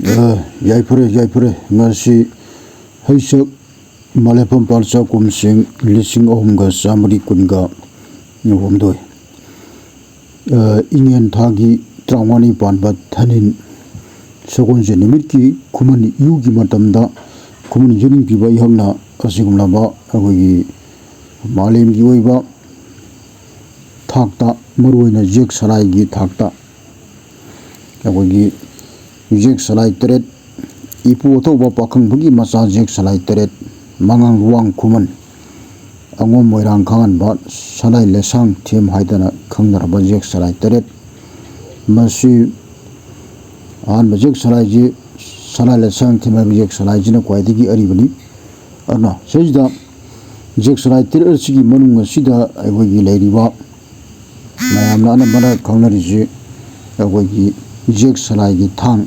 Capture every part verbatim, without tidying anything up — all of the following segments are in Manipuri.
ꯑ, ꯌꯥꯏꯐꯔꯦ, ꯌꯥꯏꯐꯔꯦ꯫ ꯉꯁꯤ ꯍꯩꯁꯛ ꯃꯂꯦꯐꯝ ꯄꯥꯜꯆꯥ ꯀꯨꯝꯁꯤꯡ ꯂꯤꯁꯤꯡ ꯑꯍꯨꯝꯒ ꯆꯥꯃꯔꯤ ꯀꯨꯟꯒ ꯍꯨꯝꯗꯣꯏ꯫ ꯑ, ꯏꯉꯦꯟ ꯊꯥꯒꯤ ꯇꯔꯥꯃꯉꯥꯅꯤ ꯄꯥꯟꯕ ꯊꯥꯅꯤꯜ ꯁꯒꯣꯜꯁꯦꯟ ꯅꯨꯃꯤꯠꯀꯤ ꯈꯨꯃꯟ ꯏꯌꯨꯒꯤ ꯃꯇꯝꯗ ꯈꯨꯃꯟ ꯌꯦꯅꯤꯡꯕꯤꯕ ꯑꯩꯍꯥꯛꯅ ꯑꯁꯤꯒꯨꯝꯂꯕ ꯑꯩꯈꯣꯏꯒꯤ ꯃꯥꯂꯦꯝꯒꯤ ꯑꯣꯏꯕ ꯊꯥꯛꯇ, ꯃꯔꯨꯑꯣꯏꯅ ꯌꯦꯛ ꯁꯂꯥꯏꯒꯤ ꯊꯥꯛꯇ, ꯑꯩꯈꯣꯏꯒꯤ ꯌꯦꯛ ꯁꯂꯥꯏ ꯇꯔꯦꯠ, ꯏꯄꯨ ꯑꯊꯧꯕ ꯄꯥꯈꯪꯕꯒꯤ ꯃꯆꯥ ꯌꯦꯛ ꯁꯂꯥꯏ ꯇꯔꯦꯠ, ꯃꯉꯥꯡ ꯂꯨꯋꯥꯡ ꯈꯨꯃꯟ, ꯑꯉꯣꯝ ꯃꯣꯏꯔꯥꯡ ꯈꯥꯡꯍꯟꯕ, ꯁꯂꯥꯏ ꯂꯩꯁꯥꯡ ꯊꯦꯝ ꯍꯥꯏꯗꯅ ꯈꯪꯅꯔꯕ ꯌꯦꯛ ꯁꯂꯥꯏ ꯇꯔꯦꯠ꯫ ꯃꯁꯤ ꯑꯍꯥꯟꯕ ꯌꯦꯛ ꯁꯂꯥꯏꯁꯤ, ꯁꯂꯥꯏ ꯂꯩꯁꯥꯡ ꯊꯦꯝ ꯍꯥꯏꯕ ꯌꯦꯛ ꯁꯂꯥꯏꯁꯤꯅ ꯈ꯭ꯋꯥꯏꯗꯒꯤ ꯑꯔꯤꯕꯅꯤ꯫ ꯑꯗꯨꯅ ꯁꯤꯗꯩꯁꯤꯗ ꯌꯦꯛ ꯁꯂꯥꯏ ꯇꯔꯦꯠ ꯑꯁꯤꯒꯤ ꯃꯅꯨꯡ ꯑꯁꯤꯗ ꯑꯩꯈꯣꯏꯒꯤ ꯂꯩꯔꯤꯕ ꯃꯌꯥꯝꯅ ꯑꯅꯝꯕꯅ ꯈꯪꯅꯔꯤꯁꯤ ꯑꯩꯈꯣꯏꯒꯤ ꯌꯦꯛ ꯁꯂꯥꯏꯒꯤ ꯊꯥꯡ,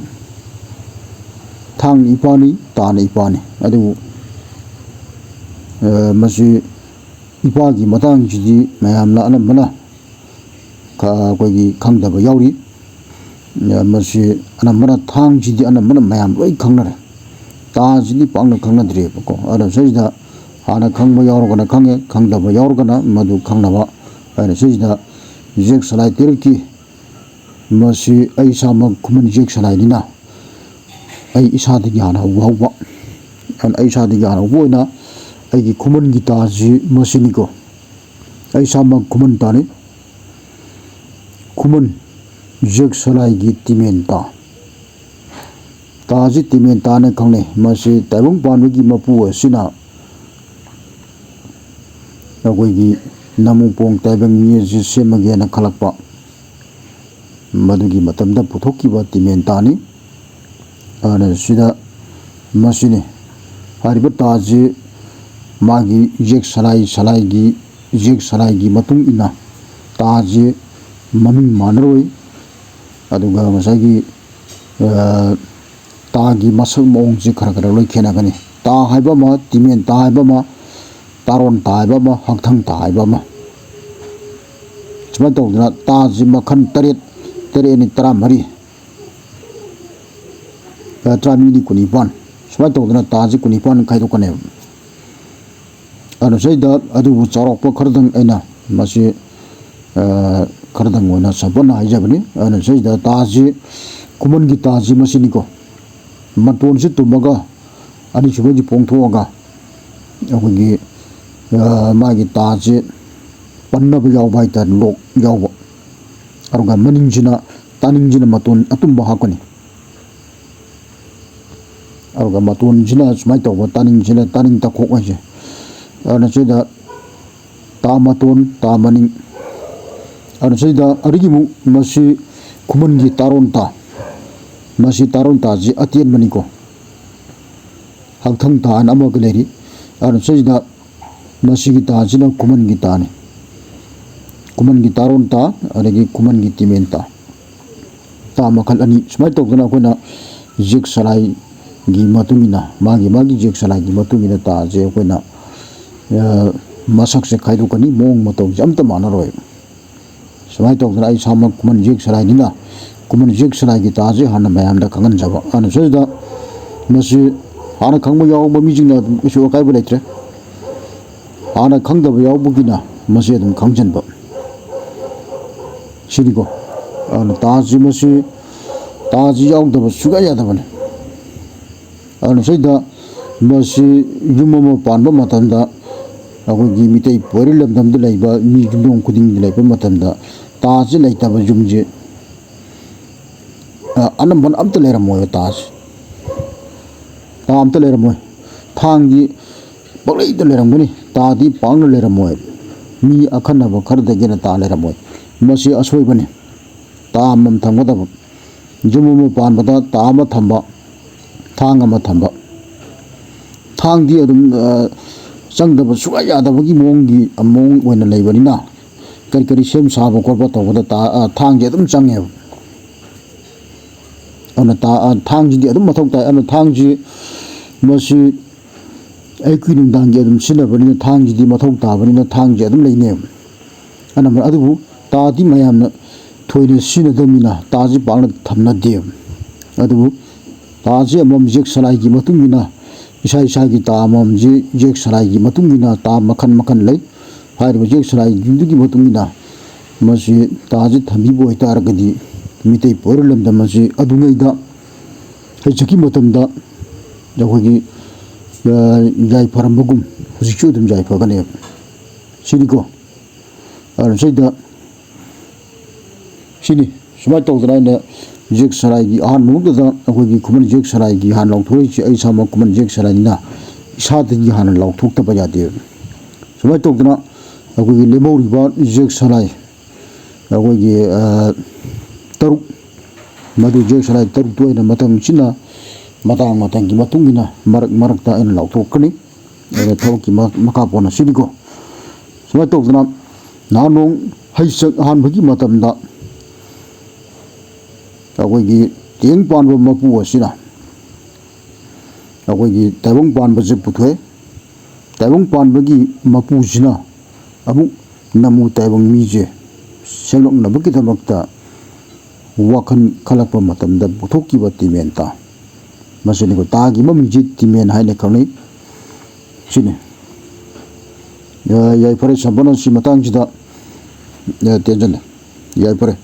ꯊꯥꯡ ꯏꯄꯥꯅꯤ, ꯇꯥꯅ ꯏꯄꯥꯅꯤ꯫ ꯑꯗꯨꯕꯨ, ꯑ, ꯃꯁꯤ ꯏꯄꯥꯒꯤ ꯃꯇꯥꯡꯁꯤꯗꯤ ꯃꯌꯥꯝꯅ ꯑꯅꯝꯕꯅ ꯈ-, ꯑꯩꯈꯣꯏꯒꯤ ꯈꯪꯗꯕ ꯌꯥꯎꯔꯤ꯫ ꯑ, ꯃꯁꯤ ꯑꯅꯝꯕꯅ ꯊꯥꯡꯁꯤꯗꯤ ꯑꯅꯝꯕꯅ ꯃꯌꯥꯝ ꯂꯣꯏ ꯈꯪꯅꯔꯦ꯫ ꯇꯥꯁꯤꯗꯤ ꯄꯥꯛꯅ ꯈꯪꯅꯗ꯭ꯔꯦꯕꯀꯣ꯫ ꯑꯗꯣ ꯁꯤꯗꯩꯁꯤꯗ ꯍꯥꯟꯅ ꯈꯪꯕ ꯌꯥꯎꯔꯒꯅ ꯈꯪꯉꯦ, ꯈꯪꯗꯕ ꯌꯥꯎꯔꯒꯅ ꯃꯗꯨ ꯈꯪꯅꯕ ꯍꯥꯏꯅ ꯁꯤꯁꯤꯗ ꯌꯦꯛ ꯁꯂꯥꯏ ꯇꯔꯦꯠꯀꯤ ꯃꯁꯤ ꯑꯩ ꯏꯁꯥꯃꯛ ꯈꯨꯃꯟ ꯌꯦꯛ ꯁꯂꯥꯏꯅꯤꯅ ꯑꯩ ꯏꯁꯥꯗꯒꯤ ꯍꯥꯟꯅ ꯍꯧꯕ ꯍꯧꯕ꯫ ꯑꯗꯨꯅ ꯑꯩ ꯏꯁꯥꯗꯒꯤ ꯍꯥꯟꯅ ꯍꯧꯕ ꯑꯣꯏꯅ ꯑꯩꯒꯤ ꯈꯨꯃꯟꯒꯤ ꯇꯥꯁꯤ ꯃꯁꯤꯅꯤꯀꯣ꯫ ꯑꯩ ꯏꯁꯥꯃꯛ ꯈꯨꯃꯟ ꯇꯥꯅꯤ꯫ ꯈꯨꯃꯟ ꯌꯦꯛ ꯁꯂꯥꯏꯒꯤ ꯇꯤꯃꯦꯟ ꯇꯥ꯫ ꯇꯥꯁꯤ ꯇꯤꯃꯦꯟ ꯇꯥꯅ ꯈꯪꯅꯩ꯫ ꯃꯁꯤ ꯇꯥꯏꯕꯪ ꯄꯥꯟꯕꯒꯤ ꯃꯄꯨ ꯑꯁꯤꯅ ꯑꯩꯈꯣꯏꯒꯤ ꯅꯃꯨꯄꯣꯡ ꯇꯥꯏꯕꯪ ꯃꯤ ꯑꯁꯤ ꯁꯦꯝꯃꯒꯦꯅ ꯈꯜꯂꯛꯄ꯫ ꯃꯗꯨꯒꯤ ꯃꯇꯝꯗ ꯄꯨꯊꯣꯛꯈꯤꯕ ꯇꯤꯃꯦꯟ ꯇꯥꯅꯤ꯫ ꯑꯗꯨꯅ ꯁꯤꯗ ꯃꯁꯤꯅꯤ꯫ ꯍꯥꯏꯔꯤꯕ ꯇꯥꯁꯤ ꯃꯥꯒꯤ ꯌꯦꯛ ꯁꯂꯥꯏ, ꯁꯂꯥꯏꯒꯤ, ꯌꯦꯛ ꯁꯂꯥꯏꯒꯤ ꯃꯇꯨꯡ ꯏꯟꯅ ꯇꯥꯁꯤ ꯃꯃꯤꯡ ꯃꯥꯟꯅꯔꯣꯏ꯫ ꯑꯗꯨꯒ ꯉꯁꯥꯏꯒꯤ, ꯑ, ꯇꯥꯒꯤ ꯃꯁꯛ ꯃꯑꯣꯡꯁꯤ ꯈꯔ ꯈꯔ ꯂꯣꯏ ꯈꯦꯠꯅꯒꯅꯤ꯫ ꯇꯥ ꯍꯥꯏꯕ ꯑꯃ, ꯇꯤꯃꯦꯟ ꯇꯥ ꯍꯥꯏꯕ ꯑꯃ, ꯇꯥꯔꯣꯟ ꯇꯥ ꯍꯥꯏꯕ ꯑꯃ, ꯍꯛꯊꯥꯡ ꯇꯥ ꯍꯥꯏꯕ ꯑꯃ꯫ ꯁꯨꯃꯥꯏꯅ ꯇꯧꯗꯅ ꯇꯥꯁꯤ ꯃꯈꯜ ꯇꯔꯦꯠ, ꯇꯔꯦꯠ ꯑꯅꯤ ꯇꯔꯥꯃꯔꯤ꯫ ꯇꯔꯥꯃꯔꯤꯗꯤ ꯀꯨꯟꯅꯤꯄꯥꯟ, ꯁꯨꯃꯥꯏꯅ ꯇꯧꯗꯅ ꯇꯥꯁꯤ ꯀꯨꯟꯅꯤꯄꯥꯟ ꯈꯥꯏꯗꯣꯛꯀꯅꯦꯕ꯫ ꯑꯗꯨꯅ ꯁꯤꯗ ꯑꯗꯨꯕꯨ ꯆꯥꯎꯔꯥꯛꯄ ꯈꯔꯗꯪ ꯑꯩꯅ ꯃꯁꯤ, ꯑ, ꯈꯔꯗꯪ ꯑꯣꯏꯅ ꯁꯝꯄꯠꯅ ꯍꯥꯏꯖꯕꯅꯤ꯫ ꯑꯗꯨꯅ ꯁꯤꯗ ꯇꯥꯁꯤ, ꯈꯨꯃꯟꯒꯤ ꯇꯥꯁꯤ ꯃꯁꯤꯅꯤꯀꯣ꯫ ꯃꯇꯣꯟꯁꯤ ꯇꯨꯝꯃꯒ ꯑꯅꯤꯁꯨꯕꯁꯤ ꯄꯣꯡꯊꯣꯛꯑꯒ ꯑꯩꯈꯣꯏꯒꯤ, ꯑ, ꯃꯥꯒꯤ ꯇꯥꯁꯤ ꯄꯟꯅꯕ ꯌꯥꯎꯕ ꯍꯥꯏꯇꯥꯔꯦ, ꯂꯣꯛ ꯌꯥꯎꯕ꯫ ꯑꯗꯨꯒ ꯃꯅꯤꯡꯁꯤꯅ, ꯇꯥꯅꯤꯡꯁꯤꯅ ꯃꯇꯣꯟ ꯑꯇꯨꯝꯕ ꯍꯥꯞꯀꯅꯤ꯫ ꯑꯗꯨꯒ ꯃꯇꯣꯟꯁꯤꯅ ꯁꯨꯃꯥꯏꯅ ꯇꯧꯕ, ꯇꯥꯅꯤꯡꯁꯤꯅ ꯇꯥꯅꯤꯡ ꯇꯈꯣꯛ ꯍꯥꯏꯁꯦ꯫ ꯑꯗꯨꯅ ꯁꯤꯗ ꯇꯥ ꯃꯇꯣꯟ, ꯇꯥ ꯃꯅꯤꯡ꯫ ꯑꯗꯨꯅ ꯁꯤꯗ ꯑꯗꯨꯒꯤ ꯑꯃꯨꯛ ꯃꯁꯤ ꯈꯨꯃꯟꯒꯤ ꯇꯥꯔꯣꯟ ꯇꯥ꯫ ꯃꯁꯤ ꯇꯥꯔꯣꯟ ꯇꯥꯁꯤ ꯑꯇꯦꯟꯕꯅꯤꯀꯣ꯫ ꯍꯛꯊꯪ ꯇꯥ ꯍꯥꯏꯅ ꯑꯃꯒ ꯂꯩꯔꯤ꯫ ꯑꯗꯨꯅ ꯁꯤꯗ ꯃꯁꯤꯒꯤ ꯇꯥꯁꯤꯅ ꯈꯨꯃꯟꯒꯤ ꯇꯥꯅꯤ꯫ ꯈꯨꯃꯟꯒꯤ ꯇꯥꯔꯣꯟ ꯇꯥ, ꯑꯗꯒꯤ ꯈꯨꯃꯟꯒꯤ ꯇꯤꯃꯦꯟ ꯇꯥ꯫ ꯇꯥ ꯃꯈꯜ ꯑꯅꯤ꯫ ꯁꯨꯃꯥꯏꯅ ꯇꯧꯗꯅ ꯑꯩꯈꯣꯏꯅ ꯌꯦꯛ ꯁꯂꯥꯏꯒꯤ ꯃꯇꯨꯡ ꯏꯟꯅ, ꯃꯥꯒꯤ ꯃꯥꯒꯤ ꯌꯦꯛ ꯁꯂꯥꯏꯒꯤ ꯃꯇꯨꯡ ꯏꯟꯅ ꯇꯥꯁꯦ ꯑꯩꯈꯣꯏꯅ, ꯑ, ꯃꯁꯛꯁꯦ ꯈꯥꯏꯗꯣꯛꯀꯅꯤ, ꯃꯑꯣꯡ ꯃꯇꯧꯁꯦ ꯑꯝꯇ ꯃꯥꯟꯅꯔꯣꯏ꯫ ꯁꯨꯃꯥꯏꯅ ꯇꯧꯗꯅ ꯑꯩ ꯏꯁꯥꯃꯛ ꯈꯨꯃꯟ ꯌꯦꯛ ꯁꯂꯥꯏꯅꯤꯅ ꯈꯨꯃꯟ ꯌꯦꯛ ꯁꯂꯥꯏꯒꯤ ꯇꯥꯁꯦ ꯍꯥꯟꯅ ꯃꯌꯥꯝꯗ ꯈꯪꯍꯟꯖꯕ꯫ ꯑꯗꯨꯅ ꯁꯤꯗ ꯃꯁꯤ ꯍꯥꯟꯅ ꯈꯪꯕ ꯌꯥꯎꯕ ꯃꯤꯁꯤꯡꯅ ꯑꯗꯨꯝ ꯀꯩꯁꯨ ꯑꯀꯥꯏꯕ ꯂꯩꯇ꯭ꯔꯦ꯫ ꯍꯥꯟꯅ ꯈꯪꯗꯕ ꯌꯥꯎꯕꯒꯤꯅ ꯃꯁꯤ ꯑꯗꯨꯝ ꯈꯪꯖꯟꯕ꯫ ꯁꯤꯅꯤꯀꯣ꯫ ꯑꯗꯨꯅ ꯇꯥꯁꯤ ꯃꯁꯤ, ꯇꯥꯁꯤ ꯌꯥꯎꯗꯕ ꯁꯨꯡꯌꯥ ꯌꯥꯗꯕꯅꯤ꯫ ꯑꯗꯨꯅ ꯁꯤꯗ ꯃꯁꯤ ꯌꯨꯝ ꯑꯃ ꯄꯥꯟꯕ ꯃꯇꯝꯗ ꯑꯩꯈꯣꯏꯒꯤ ꯃꯤꯇꯩ ꯄꯣꯏꯔꯩ ꯂꯝꯗꯝꯗ ꯂꯩꯕ ꯃꯤ ꯌꯨꯝꯊꯣꯡ ꯈꯨꯗꯤꯡꯒꯤ ꯂꯩꯕ ꯃꯇꯝꯗ ꯇꯥꯁꯤ ꯂꯩꯇꯕ ꯌꯨꯝꯁꯦ, ꯑ, ꯑꯅꯝꯕꯅ ꯑꯝꯇ ꯂꯩꯔꯝꯃꯣꯏꯕ ꯇꯥꯁꯤ꯫ ꯇꯥ ꯑꯝꯇ ꯂꯩꯔꯝꯃꯣꯏ꯫ ꯊꯥꯡꯗꯤ ꯄꯪꯂꯩꯗ ꯂꯩꯔꯝꯒꯅꯤ, ꯇꯥꯗꯤ ꯄꯥꯛꯅ ꯂꯩꯔꯝꯃꯣꯏ꯫ ꯃꯤ ꯑꯈꯟꯅꯕ ꯈꯔꯗꯒꯤꯅ ꯇꯥ ꯂꯩꯔꯝꯃꯣꯏ꯫ ꯃꯁꯤ ꯑꯁꯣꯏꯕꯅꯤ꯫ ꯇꯥ ꯑꯃꯃꯝ ꯊꯝꯒꯗꯕ꯫ ꯌꯨꯝ ꯑꯃ ꯄꯥꯟꯕꯗ ꯇꯥ ꯑꯃ ꯊꯝꯕ, ꯊꯥꯡ ꯑꯃ ꯊꯝꯕ꯫ ꯊꯥꯡꯗꯤ ꯑꯗꯨꯝ, ꯑ, ꯆꯪꯗꯕ ꯁꯨꯡꯌꯥ ꯌꯥꯗꯕꯒꯤ ꯃꯑꯣꯡꯒꯤ, ꯃꯑꯣꯡ ꯑꯣꯏꯅ ꯂꯩꯕꯅꯤꯅ, ꯀꯔꯤ ꯀꯔꯤ ꯁꯦꯝ ꯁꯥꯕ ꯈꯣꯠꯄ ꯇꯧꯕꯗ ꯇꯥ-, ꯑ, ꯊꯥꯡꯁꯦ ꯑꯗꯨꯝ ꯆꯪꯉꯦꯕ꯫ ꯑꯗꯨꯅ ꯇꯥ-, ꯑ, ꯊꯥꯡꯁꯤꯗꯤ ꯑꯗꯨꯝ ꯃꯊꯧ ꯇꯥꯏ꯫ ꯑꯗꯨꯅ ꯊꯥꯡꯁꯤ ꯃꯁꯤ ꯑꯌꯨꯛꯀꯤ ꯅꯨꯡꯗꯥꯡꯒꯤ ꯑꯗꯨꯝ ꯁꯤꯖꯤꯟꯅꯕꯅꯤꯅ ꯊꯥꯡꯁꯤꯗꯤ ꯃꯊꯧ ꯇꯥꯕꯅꯤꯅ ꯊꯥꯡꯁꯤ ꯑꯗꯨꯝ ꯂꯩꯅꯩꯕ꯫ ꯑꯅꯝꯕꯅ ꯑꯗꯨꯕꯨ ꯇꯥꯗꯤ ꯃꯌꯥꯝꯅ ꯊꯣꯏꯅ ꯁꯤꯖꯤꯟꯅꯗꯕꯅꯤꯅ ꯇꯥꯁꯤ ꯄꯥꯛꯅ ꯊꯝꯅꯗꯦꯕ꯫ ꯑꯗꯨꯕꯨ ꯇꯥꯁꯦ ꯑꯃꯃꯝ ꯌꯦꯛ ꯁꯂꯥꯏꯒꯤ ꯃꯇꯨꯡ ꯏꯟꯅ, ꯏꯁꯥ ꯏꯁꯥꯒꯤ ꯇꯥ ꯑꯃꯃꯝꯁꯦ ꯌꯦꯛ ꯁꯂꯥꯏꯒꯤ ꯃꯇꯨꯡ ꯏꯟꯅ ꯇꯥ ꯃꯈꯜ ꯃꯈꯜ ꯂꯩ꯫ ꯍꯥꯏꯔꯤꯕ ꯌꯦꯛ ꯁꯂꯥꯏꯁꯤꯡꯗꯨꯒꯤ ꯃꯇꯨꯡ ꯏꯟꯅ ꯃꯁꯤ ꯇꯥꯁꯦ ꯊꯝꯕꯤꯕ ꯑꯣꯏꯇꯥꯔꯒꯗꯤ, ꯃꯤꯇꯩ ꯄꯣꯏꯔꯣꯜ ꯂꯝꯗꯝ ꯑꯁꯤ ꯑꯗꯨꯉꯩꯗ ꯍꯩꯖꯤꯛꯀꯤ ꯃꯇꯝꯗ ꯑꯩꯈꯣꯏꯒꯤ, ꯑ, ꯌꯥꯏꯐꯔꯝꯕꯒꯨꯝ ꯍꯧꯖꯤꯛꯁꯨ ꯑꯗꯨꯝ ꯌꯥꯏꯐꯒꯅꯦꯕ꯫ ꯁꯤꯅꯤꯀꯣ꯫ ꯑꯗꯨꯅ ꯁꯤꯗ ꯁꯤꯅꯤ꯫ ꯁꯨꯃꯥꯏꯅ ꯇꯧꯗꯅ ꯑꯩꯅ ꯌꯦꯛ ꯁꯂꯥꯏꯒꯤ ꯑꯍꯥꯟꯕ ꯃꯛꯇꯗ ꯑꯩꯈꯣꯏꯒꯤ ꯈꯨꯃꯟ ꯌꯦꯛ ꯁꯂꯥꯏꯒꯤ ꯍꯥꯟꯅ ꯂꯥꯎꯊꯣꯔꯛꯏꯁꯦ꯫ ꯑꯩ ꯏꯁꯥꯃꯛ ꯈꯨꯃꯟ ꯌꯦꯛ ꯁꯂꯥꯏꯅꯤꯅ ꯏꯁꯥꯗꯒꯤ ꯍꯥꯟꯅ ꯂꯥꯎꯊꯣꯛꯇꯕ ꯌꯥꯗꯦꯕ꯫ ꯁꯨꯃꯥꯏꯅ ꯇꯧꯗꯅ ꯑꯩꯈꯣꯏꯒꯤ ꯂꯦꯝꯍꯧꯔꯤꯕ ꯌꯦꯛ ꯁꯂꯥꯏ, ꯑꯩꯈꯣꯏꯒꯤ, ꯑ, ꯇꯔꯨꯛ, ꯃꯗꯨ ꯌꯦꯛ ꯁꯂꯥꯏ ꯇꯔꯨꯛꯇꯨ ꯑꯩꯅ ꯃꯇꯝ ꯆꯤꯟꯅ ꯃꯇꯥꯡ ꯃꯇꯝꯒꯤ ꯃꯇꯨꯡ ꯏꯟꯅ ꯃꯔꯛ ꯃꯔꯛꯇ ꯑꯩꯅ ꯂꯥꯎꯊꯣꯛꯀꯅꯤ꯫ ꯑꯗꯨꯅ ꯊꯕꯛꯀꯤ ꯃ-, ꯃꯈꯥ ꯄꯣꯟꯅ ꯁꯤꯅꯤꯀꯣ꯫ ꯁꯨꯃꯥꯏꯅ ꯇꯧꯗꯅ ꯅꯍꯥꯟ ꯅꯣꯡ ꯍꯩꯆꯛ ꯑꯍꯥꯟꯕꯒꯤ ꯃꯇꯝꯗ ꯑꯩꯈꯣꯏꯒꯤ ꯇꯦꯡ ꯄꯥꯟꯕ ꯃꯄꯨ ꯑꯁꯤꯅ ꯑꯩꯈꯣꯏꯒꯤ ꯇꯥꯏꯕꯪ ꯄꯥꯟꯕꯁꯦ ꯄꯨꯊꯣꯛꯑꯦ꯫ ꯇꯥꯏꯕꯪ ꯄꯥꯟꯕꯒꯤ ꯃꯄꯨꯁꯤꯅ ꯑꯃꯨꯛ ꯅꯃꯨ ꯇꯥꯏꯕꯪ ꯃꯤꯁꯦ ꯁꯦꯝꯂꯛꯅꯕꯒꯤꯗꯃꯛꯇ ꯋꯥꯈꯜ ꯈꯜꯂꯛꯄ ꯃꯇꯝꯗ ꯄꯨꯊꯣꯛꯈꯤꯕ ꯇꯤꯃꯦꯟ ꯇꯥ꯫ ꯃꯁꯤꯅꯤ ꯑꯩꯈꯣꯏ ꯇꯥꯒꯤ ꯃꯃꯤꯡꯁꯤ ꯇꯤꯃꯦꯟ ꯍꯥꯏꯅ ꯈꯪꯅꯩ꯫ ꯁꯤꯅꯤ꯫ ꯑ, ꯌꯥꯏꯐꯔꯦ, ꯁꯝꯄꯅ ꯁꯤ ꯃꯇꯥꯡꯁꯤꯗ, ꯑ, ꯇꯦꯟꯖꯜꯂꯦ꯫ ꯌꯥꯏꯐꯔꯦ꯫